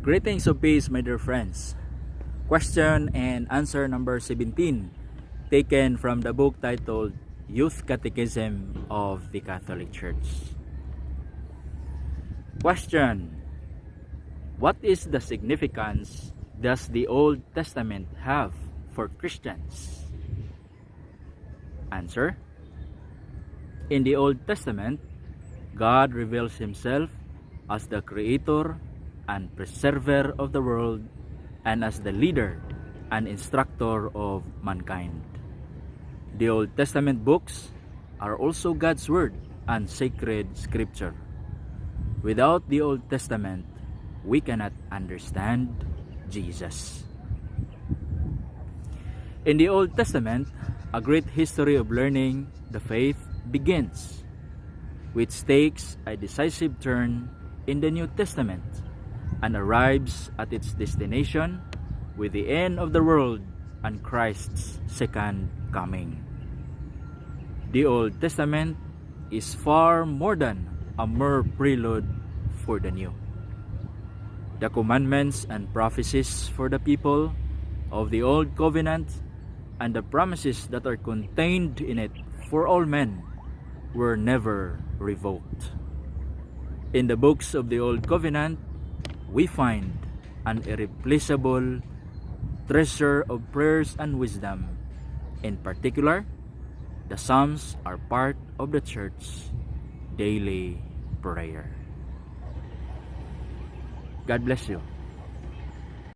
Greetings of peace, my dear friends. Question and answer number 17, taken from the book titled Youth Catechism of the Catholic Church. Question: what is the significance does the Old Testament have for Christians? Answer: in the Old Testament, God reveals Himself as the Creator and Preserver of the world and as the leader and instructor of mankind. The Old Testament books are also God's Word and sacred scripture. Without the Old Testament, we cannot understand Jesus. In the Old Testament, a great history of learning the faith begins, which takes a decisive turn in the New Testament and arrives at its destination with the end of the world and Christ's second coming. The Old Testament is far more than a mere prelude for the New. The commandments and prophecies for the people of the Old Covenant and the promises that are contained in it for all men were never revoked. In the books of the Old Covenant, we find an irreplaceable treasure of prayers and wisdom. In particular, the Psalms are part of the Church's daily prayer. God bless you.